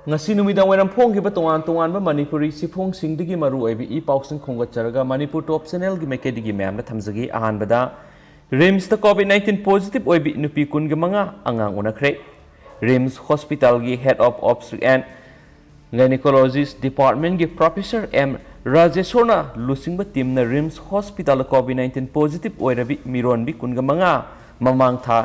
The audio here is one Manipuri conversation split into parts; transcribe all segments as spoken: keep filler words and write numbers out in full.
ꯉꯁꯤ ꯅꯨꯃꯤꯗꯥꯡ ꯋꯥꯏꯔꯝ ꯐꯣꯡꯈꯤꯕ ꯇꯣꯉꯥꯟ ꯇꯣꯉꯥꯟꯕ ꯃꯅꯤꯄꯨꯔꯤ ꯆꯦꯐꯣꯡꯁꯤꯡꯗꯒꯤ ꯃꯔꯨ ꯑꯣꯏꯕ ꯏ ꯄꯥꯎꯁꯤꯡ ꯈꯣꯝꯒꯠꯆꯔꯒ ꯃꯅꯤꯄꯨꯔ ꯇꯣꯞ ꯆꯦꯅꯦꯜꯒꯤ ꯃꯥꯏꯀꯩꯗꯒꯤ ꯃꯌꯥꯝꯗ ꯊꯝꯖꯒꯦ꯫ ꯑꯍꯥꯟꯕꯗ, ꯔꯤꯝꯁꯇ ꯀꯣꯚꯤꯗ ꯅꯥꯏꯟꯇꯤꯟ ꯄꯣꯖꯤꯇꯤꯚ ꯑꯣꯏꯕꯤ ꯅꯨꯄꯤ ꯀꯨꯟꯒ ꯃꯉꯥ ꯑꯉꯥꯡ ꯎꯅꯈ꯭ꯔꯦ꯫ ꯔꯤꯝꯁ ꯍꯣꯁꯄꯤꯇꯥꯜꯒꯤ Head of Obstetrics and Gynecology Departmentꯀꯤ Professor ꯑꯦꯝ ꯔꯥꯖꯦꯁꯣꯔꯅ ꯂꯨꯆꯤꯡꯕ ꯇꯤꯝꯅ ꯔꯤꯝꯁ ꯍꯣꯁꯄꯤꯇꯥꯜꯗ ꯀꯣꯚꯤꯗ ꯅꯥꯏꯟꯇꯤꯟ ꯄꯣꯖꯤꯇꯤꯚ ꯑꯣꯏꯔꯕꯤ ꯃꯤꯔꯣꯟꯕꯤ ꯀꯨꯟꯒ ꯃꯉꯥ ꯃꯃꯥꯡ ꯊꯥ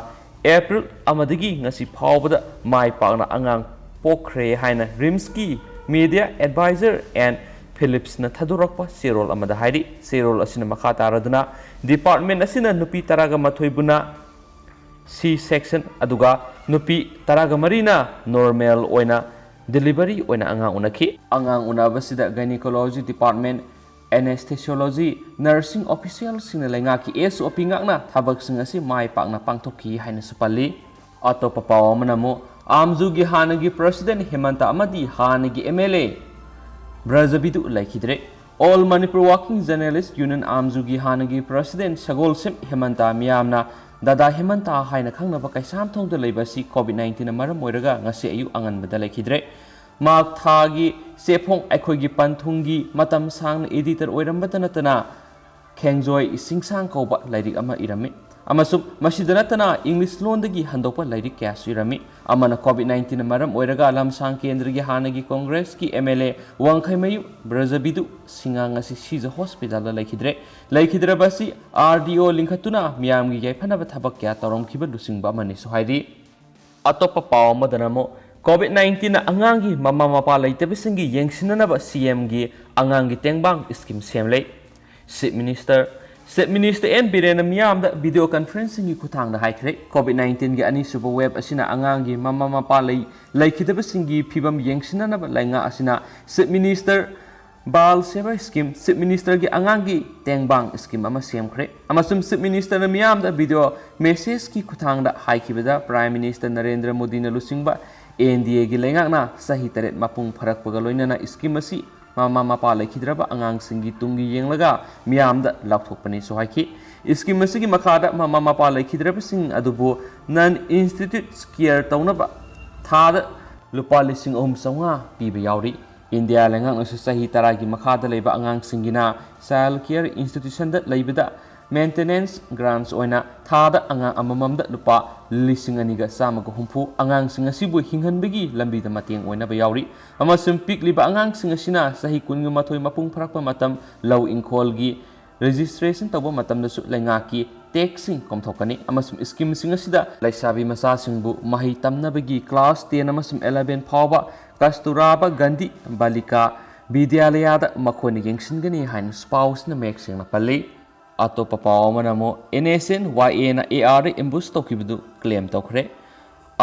ꯑꯦꯄ꯭ꯔꯤꯜ ꯑꯃꯗꯒꯤ ꯉꯁꯤ ꯐꯥꯎꯕꯗ ꯃꯥꯏ ꯄꯥꯛꯅ ꯑꯉꯥꯡ ꯄꯣꯛꯈ꯭ꯔꯦ ꯍꯥꯏꯅ ꯔꯤꯝꯁꯀꯤ Media Advisor ꯑꯦꯟ ꯐꯤꯂꯤꯞꯁꯅ ꯊꯥꯗꯣꯔꯛꯄ ꯆꯦꯔꯣꯜ ꯑꯃꯗ ꯍꯥꯏꯔꯤ꯫ ꯆꯦꯔꯣꯜ ꯑꯁꯤꯅ ꯃꯈꯥ ꯇꯥꯔꯗꯨꯅ, ꯗꯤꯄꯥꯔꯠꯃꯦꯟ ꯑꯁꯤꯅ ꯅꯨꯄꯤ ꯇꯔꯥꯒ ꯃꯥꯊꯣꯏꯕꯨꯅ ꯁꯤ ꯁꯦꯛꯁꯟ, ꯑꯗꯨꯒ ꯅꯨꯄꯤ ꯇꯔꯥꯒ ꯃꯔꯤꯅ ꯅꯣꯔꯃꯦꯜ ꯑꯣꯏꯅ ꯗꯦꯂꯤꯚꯔꯤ ꯑꯣꯏꯅ ꯑꯉꯥꯡ ꯎꯅꯈꯤ꯫ ꯑꯉꯥꯡ ꯎꯅꯕꯁꯤꯗ ꯒꯥꯏꯅꯤꯀꯣꯂꯣꯖꯤ ꯗꯤꯄꯥꯔꯠꯃꯦꯟ, ꯑꯦꯅꯦꯁꯊꯦꯁꯤꯌꯣꯂꯣꯖꯤ, ꯅꯔꯁꯤꯡ ꯑꯣꯐꯤꯁꯤꯌꯦꯜꯁꯤꯡꯅ ꯂꯩꯉꯥꯛꯀꯤ ꯑꯦꯁ ꯑꯣ ꯄꯤ ꯉꯥꯛꯅ ꯊꯕꯛꯁꯤꯡ ꯑꯁꯤ ꯃꯥꯏ ꯄꯥꯛꯅ ꯄꯥꯡꯊꯣꯛꯈꯤ ꯍꯥꯏꯅꯁꯨ ꯄꯜꯂꯤ꯫ ꯑꯇꯣꯞꯄ ꯄꯥꯎ ꯑꯃꯅ ꯑꯃꯨꯛ, ꯑꯥꯝꯖꯨꯒꯤ ꯍꯥꯟꯅꯒꯤ ꯄ꯭ꯔꯁꯤꯗꯦꯟ ꯍꯦꯃꯟꯇ ꯑꯃꯗꯤ ꯍꯥꯟꯅꯒꯤ ꯑꯦꯝ ꯑꯦꯜ ꯑꯦ ꯕ꯭ꯔꯖꯕꯤꯗꯨ ꯂꯩꯈꯤꯗ꯭ꯔꯦ꯫ All Manipur Working Journalist Union, ꯑꯥꯝꯖꯨꯒꯤ ꯍꯥꯟꯅꯒꯤ ꯄ꯭ꯔꯁꯤꯗꯦꯟ ꯁꯒꯣꯜꯁꯦꯝ ꯍꯦꯃꯟꯇ ꯃꯤꯌꯥꯝꯅ ꯗꯥꯗꯥ ꯍꯦꯃꯟꯇ ꯍꯥꯏꯅ ꯈꯪꯅꯕ ꯀꯩꯁꯥꯝꯊꯣꯡꯗ ꯂꯩꯕ ꯑꯁꯤ ꯀꯣꯚꯤꯗ ꯅꯥꯏꯟꯇꯤꯟꯅ ꯃꯔꯝ ꯑꯣꯏꯔꯒ ꯉꯁꯤ ꯑꯌꯨꯛ ꯑꯉꯟꯕꯗ ꯂꯩꯈꯤꯗ꯭ꯔꯦ꯫ ꯃꯍꯥꯛ ꯊꯥꯒꯤ ꯆꯦꯐꯣꯡ ꯑꯩꯈꯣꯏꯒꯤ ꯄꯟꯊꯨꯡꯒꯤ ꯃꯇꯝ ꯁꯥꯡꯅ ꯑꯦꯗꯤꯇꯔ ꯑꯣꯏꯔꯝꯕꯇ ꯅꯠꯇꯅ ꯈꯦꯡꯖꯣꯏ ꯏꯁꯤꯡꯁꯥꯡ ꯀꯧꯕ ꯂꯥꯏꯔꯤꯛ ꯑꯃ ꯏꯔꯝꯃꯤ꯫ ꯑꯃꯁꯨꯡ ꯃꯁꯤꯗ ꯅꯠꯇꯅ ꯏꯪꯂꯤꯁ ꯂꯣꯟꯗꯒꯤ ꯍꯟꯗꯣꯛꯄ ꯂꯥꯏꯔꯤꯛ ꯀꯌꯥꯁꯨ ꯏꯔꯝꯃꯤ꯫ ꯑꯃꯅ ꯀꯣꯚꯤꯗ ꯅꯥꯏꯟꯇꯤꯟꯅ ꯃꯔꯝ ꯑꯣꯏꯔꯒ ꯂꯝꯁꯥꯡ ꯀꯦꯟꯗ꯭ꯔꯒꯤ ꯍꯥꯟꯅꯒꯤ ꯀꯣꯡꯒ꯭ꯔꯦꯁꯀꯤ ꯑꯦꯝ ꯑꯦꯜ ꯑꯦ ꯋꯥꯡꯈꯩꯃꯌꯨꯝ ꯕ꯭ꯔꯖꯕꯤꯗꯨ ꯁꯤꯡꯍ ꯉꯁꯤ ꯁꯤꯖ ꯍꯣꯁꯄꯤꯇꯥꯜꯗ ꯂꯩꯈꯤꯗ꯭ꯔꯦ꯫ ꯂꯩꯈꯤꯗ꯭ꯔꯕ ꯑꯁꯤ ꯑꯥꯔ ꯗꯤ ꯑꯣ ꯂꯤꯡꯈꯠꯇꯨꯅ ꯃꯤꯌꯥꯝꯒꯤ ꯌꯥꯏꯐꯅꯕ ꯊꯕꯛ ꯀꯌꯥ ꯇꯧꯔꯝꯈꯤꯕ ꯂꯨꯆꯤꯡꯕ ꯑꯃꯅꯤꯁꯨ ꯍꯥꯏꯔꯤ꯫ ꯑꯇꯣꯞꯄ ꯄꯥꯎ ꯑꯃꯗꯅ ꯑꯃꯨꯛ, ꯀꯣꯚꯤꯗ ꯅꯥꯏꯟꯇꯤꯟꯅ ꯑꯉꯥꯡꯒꯤ ꯃꯃꯥ ꯃꯄꯥ ꯂꯩꯇꯕꯁꯤꯡꯒꯤ ꯌꯦꯡꯁꯤꯟꯅꯅꯕ ꯁꯤ ꯑꯦꯝꯒꯤ ꯑꯉꯥꯡꯒꯤ ꯇꯦꯡꯕꯥꯡ ꯁ꯭ꯀꯤꯝ ꯁꯦꯝꯂꯦ꯫ Chief minister, chief minister N ꯕꯤꯔꯦꯟꯅ ꯃꯤꯌꯥꯝꯗ ꯚꯤꯗꯤꯑꯣ ꯀꯟꯐꯔꯦꯟꯁꯤꯡꯒꯤ ꯈꯨꯠꯊꯥꯡꯗ ꯍꯥꯏꯈ꯭ꯔꯦ, ꯀꯣꯚꯤꯗ ꯅꯥꯏꯟꯇꯤꯟꯒꯤ ꯑꯅꯤꯁꯨꯕ ꯋꯦꯕ ꯑꯁꯤꯅ ꯑꯉꯥꯡꯒꯤ ꯃꯃꯥ ꯃꯄꯥ ꯂꯩ, ꯂꯩꯈꯤꯗꯕꯁꯤꯡꯒꯤ ꯐꯤꯕꯝ ꯌꯦꯡꯁꯤꯟꯅꯅꯕ ꯂꯩꯉꯥꯛ ꯑꯁꯤꯅ ꯆꯤꯐ ꯃꯤꯅꯤꯁꯇꯔ ꯕꯥꯜ ꯁꯦꯚꯥ ꯁ꯭ꯀꯤꯝ, ꯆꯤꯐ ꯃꯤꯅꯤꯁꯇꯔꯒꯤ ꯑꯉꯥꯡꯒꯤ ꯇꯦꯡꯕꯥꯡ ꯁ꯭ꯀꯤꯝ ꯑꯃ ꯁꯦꯝꯈ꯭ꯔꯦ꯫ ꯑꯃꯁꯨꯡ ꯆꯤꯐ ꯃꯤꯅꯤꯁꯇꯔꯅ ꯃꯤꯌꯥꯝꯗ ꯚꯤꯗꯤꯑꯣ ꯃꯦꯁꯦꯖꯀꯤ ꯈꯨꯠꯊꯥꯡꯗ ꯍꯥꯏꯈꯤꯕꯗ, ꯄ꯭ꯔꯥꯏꯝ ꯃꯤꯅꯤꯁꯇꯔ ꯅꯔꯦꯟꯗ꯭ꯔ ꯃꯣꯗꯤꯅ ꯂꯨꯆꯤꯡꯕ ꯑꯦꯟ ꯗꯤ ꯑꯦꯒꯤ ꯂꯩꯉꯥꯛꯅ ꯆꯍꯤ ꯇꯔꯦꯠ ꯃꯄꯨꯡ ꯐꯥꯔꯛꯄꯒ ꯂꯣꯏꯅꯅ ꯁ꯭ꯀꯤꯝ ꯑꯁꯤ ꯃꯃꯥ ꯃꯄꯥ ꯂꯩꯈꯤꯗ꯭ꯔꯕ ꯑꯉꯥꯡꯁꯤꯡꯒꯤ ꯇꯨꯡꯒꯤ ꯌꯦꯡꯂꯒ ꯃꯤꯌꯥꯝꯗ ꯂꯥꯎꯊꯣꯛꯄꯅꯤꯁꯨ ꯍꯥꯏꯈꯤ꯫ ꯁ꯭ꯀꯤꯝ ꯑꯁꯤꯒꯤ ꯃꯈꯥꯗ ꯃꯃꯥ ꯃꯄꯥ ꯂꯩꯈꯤꯗ꯭ꯔꯕꯁꯤꯡ ꯑꯗꯨꯕꯨ ꯅꯟ ꯏꯟꯁꯇꯤꯇ꯭ꯌꯨꯠꯁ ꯀꯦꯌꯔ ꯇꯧꯅꯕ ꯊꯥꯗ ꯂꯨꯄꯥ ꯂꯤꯁꯤꯡ ꯑꯍꯨꯝ ꯆꯥꯝꯃꯉꯥ ꯄꯤꯕ ꯌꯥꯎꯔꯤ꯫ ꯏꯟꯗꯤꯌꯥ ꯂꯩꯉꯥꯛꯅꯁꯨ ꯆꯍꯤ ꯇꯔꯥꯒꯤ ꯃꯈꯥꯗ ꯂꯩꯕ ꯑꯉꯥꯡꯁꯤꯡꯒꯤꯅ ꯆꯥꯏꯜ ꯀꯤꯌꯔ ꯏꯟꯁꯇꯤꯇ꯭ꯌꯨꯁꯟꯗ ꯂꯩꯕꯗ ꯃꯦꯟꯇꯦꯅꯦꯟꯁ ꯒ꯭ꯔꯥꯟꯁ ꯑꯣꯏꯅ ꯊꯥꯗ ꯑꯉꯥꯡ ꯑꯃꯃꯝꯗ ꯂꯨꯄꯥ ꯂꯤꯁꯤꯡ ꯑꯅꯤꯒ ꯆꯥꯝꯃꯒ ꯍꯨꯝꯐꯨ ꯑꯉꯥꯡꯁꯤꯡ ꯑꯁꯤꯕꯨ ꯍꯤꯡꯍꯟꯕꯒꯤ ꯂꯝꯕꯤꯗ ꯃꯇꯦꯡ ꯑꯣꯏꯅꯕ ꯌꯥꯎꯔꯤ꯫ ꯑꯃꯁꯨꯡ ꯄꯤꯛꯂꯤꯕ ꯑꯉꯥꯡꯁꯤꯡ ꯑꯁꯤꯅ ꯆꯍꯤ ꯀꯨꯟꯒ ꯃꯥꯊꯣꯏ ꯃꯄꯨꯡ ꯐꯥꯔꯛꯄ ꯃꯇꯝ ꯂꯧ ꯏꯪꯈꯣꯜꯒꯤ ꯔꯦꯖꯤꯁꯇ꯭ꯔꯦꯁꯟ ꯇꯧꯕ ꯃꯇꯝꯗꯁꯨ ꯂꯩꯉꯥꯛꯀꯤ ꯇꯦꯛꯁꯁꯤꯡ ꯀꯣꯝꯊꯣꯛꯀꯅꯤ꯫ ꯑꯃꯁꯨꯡ ꯁ꯭ꯀꯤꯝꯁꯤꯡ ꯑꯁꯤꯗ ꯂꯩꯁꯥꯕꯤ ꯃꯆꯥꯁꯤꯡꯕꯨ ꯃꯍꯩ ꯇꯝꯅꯕꯒꯤ ꯀ꯭ꯂꯥꯁ ꯇꯦꯟ ꯑꯃꯁꯨꯡ ꯑꯦꯂꯦꯚꯦꯟ ꯐꯥꯎꯕ ꯀꯁꯇꯨꯔꯥꯕꯥ ꯒꯥꯟꯙꯤ ꯕꯥꯂꯤꯀꯥ ꯕꯤꯗ꯭ꯌꯥꯂꯌꯥꯗ ꯃꯈꯣꯏꯅ ꯌꯦꯡꯁꯤꯟꯒꯅꯤ ꯍꯥꯏꯅꯁꯨ ꯄꯥꯎ ꯑꯁꯤꯅ ꯃꯌꯦꯛ ꯁꯦꯡꯅ ꯄꯜꯂꯤ꯫ ꯑꯇꯣꯞꯄ ꯄꯥꯎ ꯑꯃꯅ ꯑꯃꯨꯛ ꯑꯦꯟ ꯑꯦꯁ ꯑꯦꯟ ꯋꯥꯏ ꯑꯦꯅ ꯑꯦ ꯑꯥꯔꯗ ꯑꯦꯝꯕꯨꯁ ꯇꯧꯈꯤꯕꯗꯨ ꯀ꯭ꯂꯦꯝ ꯇꯧꯈ꯭ꯔꯦ꯫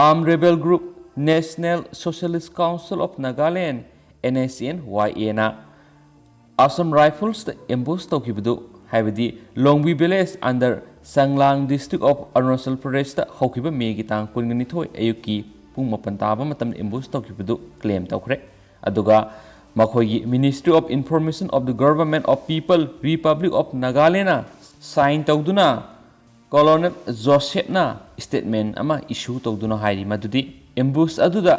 Armed Rebel Group National Socialist Council of Nagaland, N S N Y ꯑꯦꯅ ꯑꯁꯥꯝ ꯔꯥꯏꯐꯜꯁꯇ ꯑꯦꯝꯕꯨꯁ ꯇꯧꯈꯤꯕꯗꯨ, ꯍꯥꯏꯕꯗꯤ Longbi village under Changlang district of Arunachal ꯄ꯭ꯔꯗꯦꯁꯇ ꯍꯧꯈꯤꯕ ꯃꯦꯒꯤ ꯇꯥꯡ ꯀꯨꯟꯒ ꯅꯤꯊꯣꯏ ꯑꯌꯨꯛꯀꯤ ꯄꯨꯡ ꯃꯥꯄꯟ ꯇꯥꯕ ꯃꯇꯝꯗ ꯑꯦꯝꯕꯨꯁ ꯇꯧꯈꯤꯕꯗꯨ ꯀ꯭ꯂꯦꯝ ꯇꯧꯈ꯭ꯔꯦ꯫ ꯑꯗꯨꯒ ꯃꯈꯣꯏꯒꯤ Ministry of Information of the Government of People Republic of Nagalandꯅ ꯁꯥꯏꯟ ꯇꯧꯗꯨꯅ ꯀꯣꯂꯣꯅꯦꯜ ꯖꯣꯁꯦꯞꯅ ꯁ꯭ꯇꯦꯠꯃꯦꯟ ꯑꯃ ꯏꯁꯨ ꯇꯧꯗꯨꯅ ꯍꯥꯏꯔꯤ ꯃꯗꯨꯗꯤ ꯑꯦꯝꯕꯨꯁ ꯑꯗꯨꯗ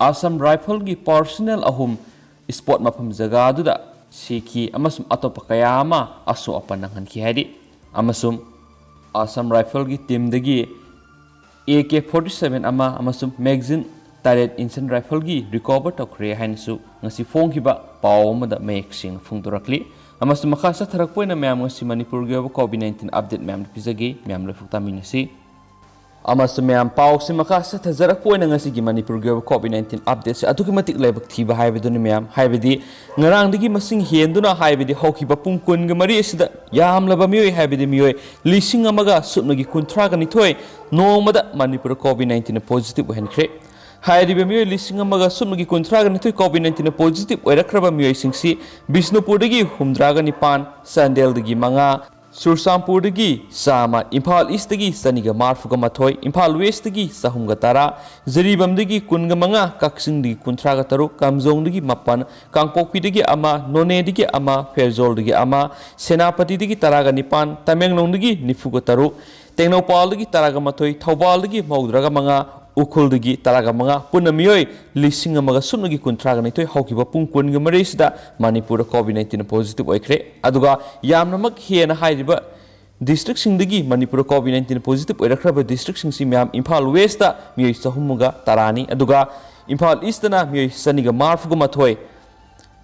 ꯑꯁꯥꯝ ꯔꯥꯏꯐꯜꯒꯤ ꯄꯥꯔꯁꯣꯅꯦꯜ ꯑꯍꯨꯝ ꯁ꯭ꯄꯣꯠ ꯃꯐꯝ ꯖꯒꯥ ꯑꯗꯨꯗ ꯁꯤꯈꯤ ꯑꯃꯁꯨꯡ ꯑꯇꯣꯞꯄ ꯀꯌꯥ ꯑꯃ ꯑꯁꯣꯛ ꯑꯄꯟ ꯅꯪꯍꯟꯈꯤ ꯍꯥꯏꯔꯤ꯫ ꯑꯃꯁꯨꯡ ꯑꯁꯥꯝ ꯔꯥꯏꯐꯜꯒꯤ ꯇꯤꯝꯗꯒꯤ ꯑꯦ ꯀꯦ ꯐꯣꯔꯇꯤ ꯁꯚꯦꯟ ꯑꯃ ꯑꯃꯁꯨꯡ ꯃꯦꯒꯖꯤꯟ ꯇꯔꯦꯠ ꯏꯟꯁꯟ ꯔꯥꯏꯐꯜꯒꯤ ꯔꯤꯀꯣꯚꯔ ꯇꯧꯈ꯭ꯔꯦ ꯍꯥꯏꯅꯁꯨ ꯉꯁꯤ ꯐꯣꯡꯈꯤꯕ ꯄꯥꯎ ꯑꯃꯗ ꯃꯌꯦꯛ ꯁꯦꯡꯅ ꯐꯣꯡꯗꯣꯔꯛꯂꯤ꯫ ꯑꯃꯁꯨꯡ ꯃꯈꯥ ꯆꯠꯊꯔꯛꯄ ꯑꯣꯏꯅ ꯃꯌꯥꯝ ꯉꯁꯤ ꯃꯅꯤꯄꯨꯔꯒꯤ ꯑꯣꯏꯕ ꯀꯣꯚꯤꯗ ꯅꯥꯏꯟꯇꯤꯟ ꯑꯞꯗꯦꯠ ꯃꯌꯥꯝꯗ ꯄꯤꯖꯒꯦ꯫ ꯃꯌꯥꯝ ꯂꯣꯏꯐꯥꯎ ꯇꯥꯃꯤꯟꯅꯁꯤ꯫ ꯑꯃꯁꯨꯡ ꯃꯌꯥꯝ ꯄꯥꯎꯁꯤ ꯃꯈꯥ ꯆꯠꯊꯖꯔꯛꯄ ꯑꯣꯏꯅ ꯉꯁꯤꯒꯤ ꯃꯅꯤꯄꯨꯔꯒꯤ ꯑꯣꯏꯕ ꯀꯣꯚꯤꯗ ꯅꯥꯏꯟꯇꯤꯟ ꯑꯞꯗꯦꯠꯁꯤ ꯑꯗꯨꯛꯀꯤ ꯃꯇꯤꯛ ꯂꯥꯏꯕꯛ ꯊꯤꯕ ꯍꯥꯏꯕꯗꯨꯅꯤ ꯃꯌꯥꯝ꯫ ꯍꯥꯏꯕꯗꯤ ꯉꯔꯥꯡꯗꯒꯤ ꯃꯁꯤꯡ ꯍꯦꯟꯗꯨꯅ, ꯍꯥꯏꯕꯗꯤ ꯍꯧꯈꯤꯕ ꯄꯨꯡ ꯀꯨꯟꯒ ꯃꯔꯤ ꯑꯁꯤꯗ ꯌꯥꯝꯂꯕ ꯃꯤꯑꯣꯏ, ꯍꯥꯏꯕꯗꯤ ꯃꯤꯑꯣꯏ ꯂꯤꯁꯤꯡ ꯑꯃꯒ ꯁꯨꯞꯅꯒꯤ ꯀꯨꯟꯊ꯭ꯔꯥꯒ ꯅꯤꯊꯣꯏ ꯅꯣꯡꯃꯗ ꯃꯅꯤꯄꯨꯔ ꯀꯣꯚꯤꯗ ꯅꯥꯏꯟꯇꯤꯟꯅ ꯄꯣꯖꯤꯇꯤꯚ ꯑꯣꯏꯍꯟꯈ꯭ꯔꯦ꯫ ꯍꯥꯏꯔꯤꯕ ꯃꯤꯑꯣꯏ ꯂꯤꯁꯤꯡ ꯑꯃꯒ ꯁꯨꯞꯅꯒꯤ ꯀꯨꯟꯊ꯭ꯔꯥꯒ ꯅꯤꯊꯣꯏ ꯀꯣꯚꯤꯗ ꯅꯥꯏꯟꯇꯤꯟꯅ ꯄꯣꯖꯤꯇꯤꯚ ꯑꯣꯏꯔꯛꯈ꯭ꯔꯕ ꯃꯤꯑꯣꯏꯁꯤꯡꯁꯤ ꯕꯤꯁꯅꯨꯄꯨꯔꯗꯒꯤ ꯍꯨꯝꯗ꯭ꯔꯥꯒ ꯅꯤꯄꯥꯟ, ꯆꯥꯟꯗꯦꯜꯗꯒꯤ ꯃꯉꯥ, ꯆꯨꯔꯆꯥꯟꯄꯨꯔꯗꯒꯤ ꯆꯥꯝꯃ, ꯏꯝꯐꯥꯜ ꯏꯁꯇꯒꯤ ꯆꯅꯤꯒ ꯃꯔꯤꯐꯨꯒ ꯃꯥꯊꯣꯏ, ꯏꯝꯐꯥꯜ ꯋꯦꯁꯇꯒꯤ ꯆꯍꯨꯝꯒ ꯇꯔꯥ, ꯖꯤꯔꯤꯕꯥꯝꯗꯒꯤ ꯀꯨꯟꯒ ꯃꯉꯥ, ꯀꯛꯆꯤꯡꯗꯒꯤ ꯀꯨꯟꯊ꯭ꯔꯥꯒ ꯇꯔꯨꯛ, ꯀꯥꯝꯖꯣꯡꯗꯒꯤ ꯃꯥꯄꯟ, ꯀꯥꯡꯄꯣꯛꯄꯤꯗꯒꯤ ꯑꯃ, ꯅꯣꯅꯦꯗꯒꯤ ꯑꯃ, ꯐꯦꯔꯖꯣꯜꯗꯒꯤ ꯑꯃ, ꯁꯦꯅꯥꯄꯇꯤꯗꯒꯤ ꯇꯔꯥꯒ ꯅꯤꯄꯥꯟ, ꯇꯃꯦꯡꯂꯣꯡꯗꯒꯤ ꯅꯤꯐꯨꯒ ꯇꯔꯨꯛ, ꯇꯦꯡꯅꯧꯄꯥꯜꯗꯒꯤ ꯇꯔꯥꯒ ꯃꯥꯊꯣꯏ, ꯊꯧꯕꯥꯜꯗꯒꯤ ꯃꯧꯗ꯭ꯔꯥꯒ ꯃꯉꯥ, ꯎꯈ꯭ꯔꯨꯜꯗꯒꯤ ꯇꯔꯥꯒ ꯃꯉꯥ, ꯄꯨꯟꯅ ꯃꯤꯑꯣꯏ ꯂꯤꯁꯤꯡ ꯑꯃꯒ ꯁꯨꯞꯅꯒꯤ ꯀꯨꯟꯊ꯭ꯔꯥꯒ ꯅꯤꯊꯣꯏ꯫ ꯍꯧꯈꯤꯕ ꯄꯨꯡ ꯀꯨꯟꯒ ꯃꯔꯤꯁꯤꯗ ꯃꯅꯤꯄꯨꯔꯗ ꯀꯣꯚꯤꯗ ꯅꯥꯏꯟꯇꯤꯟ ꯄꯣꯖꯤꯇꯤꯚ ꯑꯣꯏꯈ꯭ꯔꯦ꯫ ꯑꯗꯨꯒ ꯌꯥꯝꯅꯃꯛ ꯍꯦꯟꯅ ꯍꯥꯏꯔꯤꯕ ꯗꯤꯁꯇ꯭ꯔꯤꯛꯁꯤꯡꯗꯒꯤ ꯃꯅꯤꯄꯨꯔꯗ ꯀꯣꯚꯤꯗ ꯅꯥꯏꯟꯇꯤꯟ ꯄꯣꯖꯤꯇꯤꯚ ꯑꯣꯏꯔꯛꯈ꯭ꯔꯕ ꯗꯤꯁꯇ꯭ꯔꯤꯛꯁꯤꯡꯁꯤ ꯃꯌꯥꯝ ꯏꯝꯐꯥꯜ ꯋꯦꯁꯇ ꯃꯤꯑꯣꯏ ꯆꯍꯨꯝꯒ ꯇꯔꯥꯅꯤ, ꯑꯗꯨꯒ ꯏꯝꯐꯥꯜ ꯏꯁꯇꯅ ꯃꯤꯑꯣꯏ ꯆꯅꯤꯒ ꯃꯔꯤꯐꯨꯒ ꯃꯥꯊꯣꯏ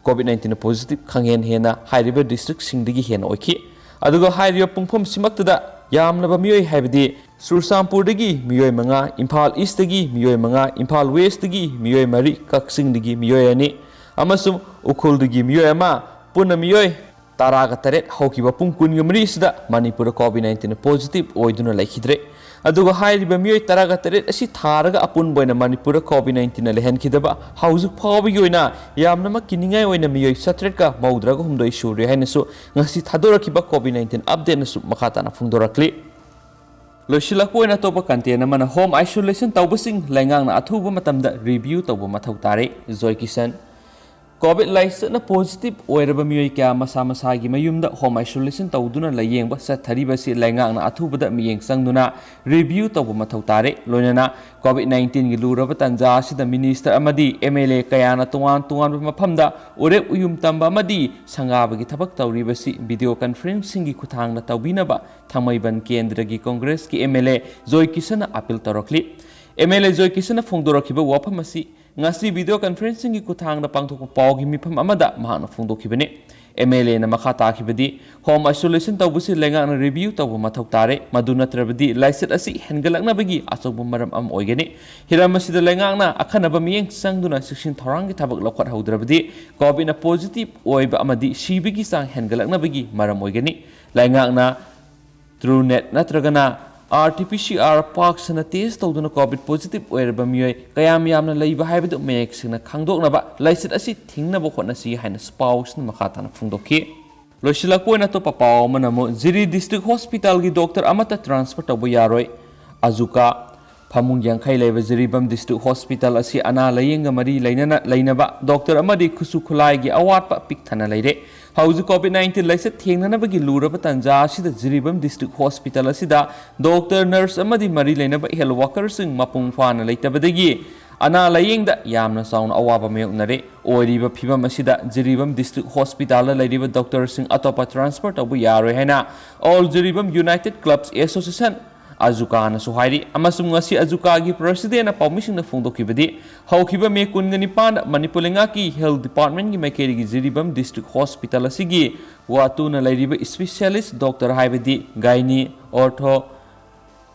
ꯀꯣꯚꯤꯗ ꯅꯥꯏꯟꯇꯤꯟ ꯄꯣꯖꯤꯇꯤꯚ ꯈꯪꯍꯦꯟ ꯍꯦꯟꯅ ꯍꯥꯏꯔꯤꯕ ꯗꯤꯁꯇ꯭ꯔꯤꯛꯁꯤꯡꯗꯒꯤ ꯍꯦꯟꯅ ꯑꯣꯏꯈꯤ꯫ ꯑꯗꯨꯒ ꯍꯥꯏꯔꯤꯕ ꯄꯨꯡꯐꯝꯁꯤꯃꯛꯇꯗ ꯌꯥꯝꯂꯕ ꯃꯤꯑꯣꯏ ꯍꯥꯏꯕꯗꯤ ꯆꯨꯔꯆꯥꯟꯄꯨꯔꯗꯒꯤ ꯃꯤꯑꯣꯏ ꯃꯉꯥ, ꯏꯝꯐꯥꯜ ꯏꯁꯇꯒꯤ ꯃꯤꯑꯣꯏ ꯃꯉꯥ, ꯏꯝꯐꯥꯜ ꯋꯦꯁꯇꯒꯤ ꯃꯤꯑꯣꯏ ꯃꯔꯤ, ꯀꯛꯆꯤꯡꯗꯒꯤ ꯃꯤꯑꯣꯏ ꯑꯅꯤ ꯑꯃꯁꯨꯡ ꯎꯈ꯭ꯔꯨꯜꯗꯒꯤ ꯃꯤꯑꯣꯏ ꯑꯃ, ꯄꯨꯟꯅ ꯃꯤꯑꯣꯏ ꯇꯔꯥꯒ ꯇꯔꯦꯠ꯫ ꯍꯧꯈꯤꯕ ꯄꯨꯡ ꯀꯨꯟꯒ ꯃꯔꯤꯁꯤꯗ ꯃꯅꯤꯄꯨꯔꯗ ꯀꯣꯚꯤꯗ ꯅꯥꯏꯟꯇꯤꯟ ꯄꯣꯖꯤꯇꯤꯚ ꯑꯣꯏꯗꯨꯅ ꯂꯩꯈꯤꯗ꯭ꯔꯦ꯫ ꯑꯗꯨꯒ ꯍꯥꯏꯔꯤꯕ ꯃꯤꯑꯣꯏ ꯇꯔꯥꯒ ꯇꯔꯦꯠ ꯑꯁꯤ ꯊꯥꯔꯒ ꯑꯄꯨꯟꯕ ꯑꯣꯏꯅ ꯃꯅꯤꯄꯨꯔꯗ ꯀꯣꯚꯤꯗ ꯅꯥꯏꯟꯇꯤꯟꯅ ꯂꯩꯍꯟꯈꯤꯗꯕ ꯍꯧꯖꯤꯛ ꯐꯥꯎꯕꯒꯤ ꯑꯣꯏꯅ ꯌꯥꯝꯅꯃꯛ ꯀꯤꯅꯤꯡꯉꯥꯏ ꯑꯣꯏꯅ ꯃꯤꯑꯣꯏ ꯆꯥꯇ꯭ꯔꯦꯠꯀ ꯃꯧꯗ꯭ꯔꯥꯒ ꯍꯨꯝꯗꯣꯏ ꯁꯨꯔꯦ ꯍꯥꯏꯅꯁꯨ ꯉꯁꯤ ꯊꯥꯗꯣꯔꯛꯈꯤꯕ ꯀꯣꯚꯤꯗ ꯅꯥꯏꯟꯇꯤꯟ ꯑꯞꯗꯦꯠꯅꯁꯨ ꯃꯈꯥ ꯇꯥꯅ ꯐꯣꯡꯗꯣꯔꯛꯂꯤ꯫ ꯂꯣꯏꯁꯤꯜꯂꯛꯄ ꯑꯣꯏꯅ ꯑꯇꯣꯞꯄ ꯀꯟꯇꯦꯟ ꯑꯃꯅ, ꯍꯣꯝ ꯑꯥꯏꯁꯣꯂꯦꯁꯟ ꯇꯧꯕꯁꯤꯡ ꯂꯩꯉꯥꯛꯅ ꯑꯊꯨꯕ ꯃꯇꯝꯗ ꯔꯤꯚꯤꯌꯨ ꯇꯧꯕ ꯃꯊꯧ ꯇꯥꯔꯦ, ꯖꯣꯏ ꯀꯤꯁꯟ꯫ ꯀꯣꯚꯤꯗ ꯂꯥꯏꯆꯠꯅ ꯄꯣꯖꯤꯇꯤꯚ ꯑꯣꯏꯔꯕ ꯃꯤꯑꯣꯏ ꯀꯌꯥ ꯃꯁꯥ ꯃꯁꯥꯒꯤ ꯃꯌꯨꯝꯗ ꯍꯣꯝ ꯑꯥꯏꯁꯣꯂꯦꯁꯟ ꯇꯧꯗꯨꯅ ꯂꯥꯌꯦꯡꯕ ꯆꯠꯊꯔꯤꯕꯁꯤ ꯂꯩꯉꯥꯛꯅ ꯑꯊꯨꯕꯗ ꯃꯤꯠꯌꯦꯡ ꯆꯪꯗꯨꯅ ꯔꯤꯚꯤꯌꯨ ꯇꯧꯕ ꯃꯊꯧ ꯇꯥꯔꯦ꯫ ꯂꯣꯏꯅꯅ ꯀꯣꯚꯤꯗ ꯅꯥꯏꯟꯇꯤꯟꯒꯤ ꯂꯨꯔꯕ ꯇꯥꯟꯖꯥ ꯑꯁꯤꯗ ꯃꯤꯅꯤꯁꯇꯔ ꯑꯃꯗꯤ ꯑꯦꯝ ꯑꯦꯜ ꯑꯦ ꯀꯌꯥꯅ ꯇꯣꯉꯥꯟ ꯇꯣꯉꯥꯟꯕ ꯃꯐꯝꯗ ꯎꯔꯦꯞ ꯎꯌꯨꯝ ꯇꯝꯕ ꯑꯃꯗꯤ ꯁꯪꯒꯥꯕꯒꯤ ꯊꯕꯛ ꯇꯧꯔꯤꯕꯁꯤ ꯚꯤꯗꯤꯑꯣ ꯀꯟꯐꯔꯦꯟꯁꯤꯡꯒꯤ ꯈꯨꯠꯊꯥꯡꯗ ꯇꯧꯕꯤꯅꯕ ꯊꯥꯡꯃꯩꯕꯟ ꯀꯦꯟꯗ꯭ꯔꯒꯤ ꯀꯣꯡꯒ꯭ꯔꯦꯁꯀꯤ ꯑꯦꯝ ꯑꯦꯜ ꯑꯦ ꯖꯣꯏ ꯀꯤꯁꯟꯅ ꯑꯥꯄꯤꯜ ꯇꯧꯔꯛꯂꯤ꯫ ꯑꯦꯝ ꯑꯦꯜ ꯑꯦ ꯖꯣꯏ ꯀꯤꯁꯟꯅ ꯐꯣꯡꯗꯣꯔꯛꯈꯤꯕ ꯋꯥꯐꯝ ꯑꯁꯤ ꯉꯁꯤ ꯚꯤꯗꯤꯑꯣ ꯀꯟꯐꯔꯦꯟꯁꯤꯡꯒꯤ ꯈꯨꯠꯊꯥꯡꯗ ꯄꯥꯡꯊꯣꯛꯄ ꯄꯥꯎꯒꯤ ꯃꯤꯐꯝ ꯑꯃꯗ ꯃꯍꯥꯛꯅ ꯐꯣꯡꯗꯣꯛꯈꯤꯕꯅꯤ꯫ ꯑꯦꯝ ꯑꯦꯜ ꯑꯦꯅ ꯃꯈꯥ ꯇꯥꯈꯤꯕꯗꯤ, ꯍꯣꯝ ꯑꯥꯏꯁꯣꯂꯦꯁꯟ ꯇꯧꯕꯁꯤ ꯂꯩꯉꯥꯛꯅ ꯔꯤꯚꯤꯌꯨ ꯇꯧꯕ ꯃꯊꯧ ꯇꯥꯔꯦ, ꯃꯗꯨ ꯅꯠꯇ꯭ꯔꯕꯗꯤ ꯂꯥꯏꯆꯠ ꯑꯁꯤ ꯍꯦꯟꯒꯠꯂꯛꯅꯕꯒꯤ ꯑꯆꯧꯕ ꯃꯔꯝ ꯑꯃ ꯑꯣꯏꯒꯅꯤ꯫ ꯍꯤꯔꯝ ꯑꯁꯤꯗ ꯂꯩꯉꯥꯛꯅ ꯑꯈꯟꯅꯕ ꯃꯤꯠꯌꯦꯡ ꯆꯪꯗꯨꯅ ꯆꯦꯛꯁꯤꯟ ꯊꯧꯔꯥꯡꯒꯤ ꯊꯕꯛ ꯂꯧꯈꯠꯍꯧꯗ꯭ꯔꯕꯗꯤ ꯀꯣꯚꯤꯗꯅ ꯄꯣꯖꯤꯇꯤꯚ ꯑꯣꯏꯕ ꯑꯃꯗꯤ ꯁꯤꯕꯒꯤ ꯆꯥꯡ ꯍꯦꯟꯒꯠꯂꯛꯅꯕꯒꯤ ꯃꯔꯝ ꯑꯣꯏꯒꯅꯤ꯫ ꯂꯩꯉꯥꯛꯅ ꯇ꯭ꯔꯨꯅꯦꯠ ꯅꯠꯇ꯭ꯔꯒꯅ R T P C R ꯄꯥꯛ ꯁꯟꯅ ꯇꯦꯁ ꯇꯧꯗꯨꯅ ꯀꯣꯚꯤꯗ ꯄꯣꯖꯤꯇꯤꯚ ꯑꯣꯏꯔꯕ ꯃꯤꯑꯣꯏ ꯀꯌꯥꯝ ꯌꯥꯝꯅ ꯂꯩꯕ ꯍꯥꯏꯕꯗꯨ ꯃꯌꯦꯛ ꯁꯦꯡꯅ ꯈꯪꯗꯣꯛꯅꯕ ꯂꯥꯏꯆꯠ ꯑꯁꯤ ꯊꯤꯡꯅꯕ ꯍꯣꯠꯅꯁꯤ ꯍꯥꯏꯅꯁꯨ ꯄꯥꯎ ꯑꯁꯤꯅ ꯃꯈꯥ ꯇꯥꯅ ꯐꯣꯡꯗꯣꯛꯈꯤ꯫ ꯂꯣꯏꯁꯤꯜꯂꯛꯄ ꯑꯣꯏꯅ ꯑꯇꯣꯞꯄ ꯄꯥꯎ ꯑꯃꯅ ꯑꯃꯨꯛ ꯖꯤꯔꯤ ꯗꯤꯁꯇ꯭ꯔꯤꯛ ꯍꯣꯁꯄꯤꯇꯥꯜꯒꯤ ꯗꯣꯛꯇꯔ ꯑꯃꯠꯇ ꯇ꯭ꯔꯥꯟꯁꯐꯔ ꯇꯧꯕ ꯌꯥꯔꯣꯏ, ꯑꯖꯨꯀꯥ꯫ ꯐꯃꯨꯡ ꯌꯥꯡꯈꯩ ꯂꯩꯕ ꯖꯤꯔꯤꯕꯥꯝ ꯗꯤꯁꯇ꯭ꯔꯤꯛ ꯍꯣꯁꯄꯤꯇꯥꯜ ꯑꯁꯤ ꯑꯅꯥ ꯂꯥꯌꯦꯡꯒ ꯃꯔꯤ ꯂꯩꯅꯅ ꯂꯩꯅꯕ ꯗꯣꯛꯇꯔ ꯑꯃꯗꯤ ꯈꯨꯠꯁꯨ ꯈꯨꯠꯂꯥꯏꯒꯤ ꯑꯋꯥꯠꯄ ꯄꯤꯛ ꯊꯟꯅ ꯂꯩꯔꯦ꯫ ꯍꯧꯖꯤꯛ ꯀꯣꯚꯤꯗ ꯅꯥꯏꯟꯇꯤꯟ ꯂꯥꯏꯆꯠ ꯊꯦꯡꯅꯅꯕꯒꯤ ꯂꯨꯔꯕ ꯇꯥꯟꯖꯥ ꯑꯁꯤꯗ ꯖꯤꯔꯤꯕꯥꯝ ꯗꯤꯁꯇ꯭ꯔꯤꯛ ꯍꯣꯁꯄꯤꯇꯥꯜ ꯑꯁꯤꯗ ꯗꯣꯛꯇꯔ, ꯅꯔꯁ ꯑꯃꯗꯤ ꯃꯔꯤ ꯂꯩꯅꯕ ꯍꯦꯜꯊ ꯋꯥꯀꯔꯁꯤꯡ ꯃꯄꯨꯡ ꯐꯥꯅ ꯂꯩꯇꯕꯗꯒꯤ ꯑꯅꯥ ꯂꯥꯌꯦꯡꯗ ꯌꯥꯝꯅ ꯆꯥꯎꯅ ꯑꯋꯥꯕ ꯃꯥꯌꯣꯛꯅꯔꯦ꯫ ꯑꯣꯏꯔꯤꯕ ꯐꯤꯕꯝ ꯑꯁꯤꯗ ꯖꯤꯔꯤꯕꯥꯝ ꯗꯤꯁꯇ꯭ꯔꯤꯛ ꯍꯣꯁꯄꯤꯇꯥꯜꯗ ꯂꯩꯔꯤꯕ ꯗꯣꯛꯇꯔꯁꯤꯡ ꯑꯇꯣꯞꯄ ꯇ꯭ꯔꯥꯟꯁꯐꯔ ꯇꯧꯕ ꯌꯥꯔꯣꯏ ꯍꯥꯏꯅ ꯑꯣꯜ ꯖꯤꯔꯤꯕꯥꯝ ꯌꯨꯅꯥꯏꯇꯦꯗ ꯀ꯭ꯂꯕꯁ ꯑꯦꯁꯣꯁꯤꯌꯦꯁꯟ, ꯑꯖꯨꯀꯥꯅꯁꯨ ꯍꯥꯏꯔꯤ꯫ ꯑꯃꯁꯨꯡ ꯉꯁꯤ ꯑꯖꯨꯀꯥꯒꯤ ꯄ꯭ꯔꯁꯤꯗꯦꯟꯅ ꯄꯥꯎꯃꯤꯁꯤꯡꯗ ꯐꯣꯡꯗꯣꯛꯈꯤꯕꯗꯤ, ꯍꯧꯈꯤꯕ ꯃꯦ ꯀꯨꯟꯒ ꯅꯤꯄꯥꯟꯗ ꯃꯅꯤꯄꯨꯔ ꯂꯩꯉꯥꯛꯀꯤ ꯍꯦꯜꯊ ꯗꯤꯄꯥꯔꯠꯃꯦꯟꯒꯤ ꯃꯥꯏꯀꯩꯗꯒꯤ ꯖꯤꯔꯤꯕꯥꯝ ꯗꯤꯁꯇ꯭ꯔꯤꯛ ꯍꯣꯁꯄꯤꯇꯥꯜ ꯑꯁꯤꯒꯤ ꯋꯥꯇꯨꯅ ꯂꯩꯔꯤꯕ ꯏꯁꯄꯤꯁꯤꯌꯦꯂꯤꯁ ꯗꯣꯛꯇꯔ, ꯍꯥꯏꯕꯗꯤ ꯒꯥꯏꯅꯤ, ꯑꯣꯔꯊꯣ,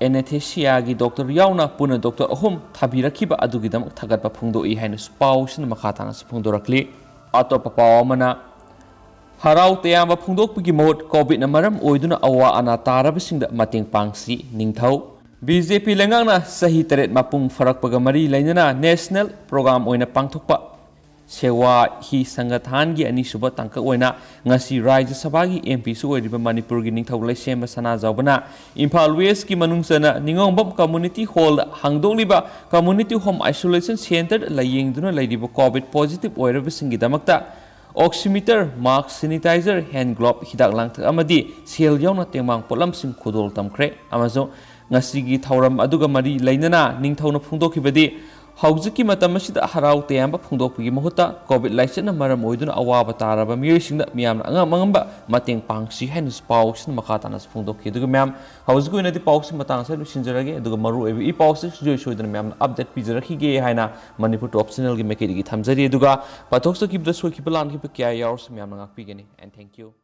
ꯑꯦꯅꯦꯊꯦꯁꯤꯌꯥꯒꯤ ꯗꯣꯛꯇꯔ ꯌꯥꯎꯅ ꯄꯨꯟꯅ ꯗꯣꯛꯇꯔ ꯑꯍꯨꯝ ꯊꯥꯕꯤꯔꯛꯈꯤꯕ ꯑꯗꯨꯒꯤꯗꯃꯛ ꯊꯥꯒꯠꯄ ꯐꯣꯡꯗꯣꯛꯏ ꯍꯥꯏꯅꯁꯨ ꯄꯥꯎꯁꯤꯅ ꯃꯈꯥ ꯇꯥꯅꯁꯨ ꯐꯣꯡꯗꯣꯔꯛꯂꯤ꯫ ꯑꯇꯣꯞꯄ ꯄꯥꯎ ꯑꯃꯅ, ꯍꯔꯥꯎ ꯇꯌꯥꯝꯕ ꯐꯣꯡꯗꯣꯛꯄꯒꯤ ꯃꯍꯨꯠ ꯀꯣꯚꯤꯗꯅ ꯃꯔꯝ ꯑꯣꯏꯗꯨꯅ ꯑꯋꯥ ꯑꯅꯥ ꯇꯥꯔꯕꯁꯤꯡꯗ ꯃꯇꯦꯡ ꯄꯥꯡꯁꯤ꯫ ꯅꯤꯡꯊꯧ꯫ ꯕꯤ ꯖꯦ ꯄꯤ ꯂꯩꯉꯥꯛꯅ ꯆꯍꯤ ꯇꯔꯦꯠ ꯃꯄꯨꯡ ꯐꯥꯔꯛꯄꯒ ꯃꯔꯤ ꯂꯩꯅꯅ ꯅꯦꯁꯅꯦꯜ ꯄ꯭ꯔꯣꯒ꯭ꯔꯥꯝ ꯑꯣꯏꯅ ꯄꯥꯡꯊꯣꯛꯄ ꯁꯦꯋꯥ ꯍꯤ ꯁꯪꯒꯊꯥꯟꯒꯤ ꯑꯅꯤꯁꯨꯕ ꯇꯥꯡꯀꯛ ꯑꯣꯏꯅ ꯉꯁꯤ ꯔꯥꯖ꯭ꯌ ꯁꯚꯥꯒꯤ ꯑꯦꯝ ꯄꯤꯁꯨ ꯑꯣꯏꯔꯤꯕ ꯃꯅꯤꯄꯨꯔꯒꯤ ꯅꯤꯡꯊꯧ ꯂꯩꯁꯦꯝꯕ ꯁꯅꯥꯖꯥꯎꯕꯅ ꯏꯝꯐꯥꯜ ꯋꯦꯁꯀꯤ ꯃꯅꯨꯡ ꯆꯟꯅ ꯅꯤꯉꯣꯝꯕꯝ ꯀꯝꯃꯨꯅꯤꯇꯤ ꯍꯣꯜꯗ ꯍꯥꯡꯗꯣꯛꯂꯤꯕ ꯀꯝꯃꯨꯅꯤꯇꯤ ꯍꯣꯝ ꯑꯥꯏꯁꯣꯂꯦꯁꯟ ꯁꯦꯟꯇꯔꯗ ꯂꯥꯌꯦꯡꯗꯨꯅ ꯂꯩꯔꯤꯕ ꯀꯣꯚꯤꯗ ꯄꯣꯖꯤꯇꯤꯚ ꯑꯣꯏꯔꯕꯁꯤꯡꯒꯤꯗꯃꯛꯇ ꯑꯣꯛꯁꯤꯃꯤꯇꯔ, ꯃꯥꯁꯛ, ꯁꯦꯅꯤꯇꯥꯏꯖꯔ, ꯍꯦꯟꯗ ꯒ꯭ꯂꯣꯚ, ꯍꯤꯗꯥꯛ ꯂꯥꯡꯊꯛ ꯑꯃꯗꯤ ꯁꯦꯜ ꯌꯥꯎꯅ ꯇꯦꯡꯕꯥꯡ ꯄꯣꯠꯂꯝꯁꯤꯡ ꯈꯨꯗꯣꯜ ꯇꯝꯈ꯭ꯔꯦ꯫ ꯑꯃꯁꯨꯡ ꯉꯁꯤꯒꯤ ꯊꯧꯔꯝ ꯑꯗꯨꯒ ꯃꯔꯤ ꯂꯩꯅꯅ ꯅꯤꯡꯊꯧꯅ ꯐꯣꯡꯗꯣꯛꯈꯤꯕꯗꯤ, ꯍꯧꯖꯤꯛꯀꯤ ꯃꯇꯝ ꯑꯁꯤꯗ ꯍꯔꯥꯎ ꯇꯌꯥꯝꯕ ꯐꯣꯡꯗꯣꯛꯄꯒꯤ ꯃꯍꯨꯠꯇ ꯀꯣꯚꯤꯗ ꯂꯥꯏꯆꯠꯅ ꯃꯔꯝ ꯑꯣꯏꯗꯨꯅ ꯑꯋꯥꯕ ꯇꯥꯔꯕ ꯃꯤꯑꯣꯏꯁꯤꯡꯗ ꯃꯤꯌꯥꯝꯅ ꯑꯉꯝ ꯑꯉꯝꯕ ꯃꯇꯦꯡ ꯄꯥꯡꯁꯤ ꯍꯥꯏꯅꯁꯨ ꯄꯥꯎꯁꯤꯅ ꯃꯈꯥ ꯇꯥꯅꯁꯨ ꯐꯣꯡꯗꯣꯛꯈꯤ꯫ ꯑꯗꯨꯒ ꯃꯌꯥꯝ, ꯍꯧꯖꯤꯛꯀꯤ ꯑꯣꯏꯅꯗꯤ ꯄꯥꯎꯁꯤ ꯃꯇꯥꯡ ꯑꯁꯤꯗ ꯂꯣꯏꯁꯤꯟꯖꯔꯒꯦ꯫ ꯑꯗꯨꯒ ꯃꯔꯨꯑꯣꯏꯕ ꯏ ꯄꯥꯎꯁꯤ ꯁꯨꯡꯁꯣꯏ ꯁꯣꯏꯗꯅ ꯃꯌꯥꯝꯅ ꯑꯞꯗꯦꯠ ꯄꯤꯖꯔꯛꯈꯤꯒꯦ ꯍꯥꯏꯅ ꯃꯅꯤꯄꯨꯔ ꯇꯣꯞ ꯆꯦꯅꯦꯜꯒꯤ ꯃꯥꯏꯀꯩꯗꯒꯤ ꯊꯝꯖꯔꯤ꯫ ꯑꯗꯨꯒ ꯄꯥꯊꯣꯛꯆꯈꯤꯕꯗ ꯁꯣꯏꯈꯤꯕ ꯂꯥꯟꯈꯤꯕ ꯀꯌꯥ ꯌꯥꯎꯔꯁꯨ ꯃꯌꯥꯝꯅ ꯉꯥꯛꯄꯤꯒꯅꯤ꯫ And thank you꯫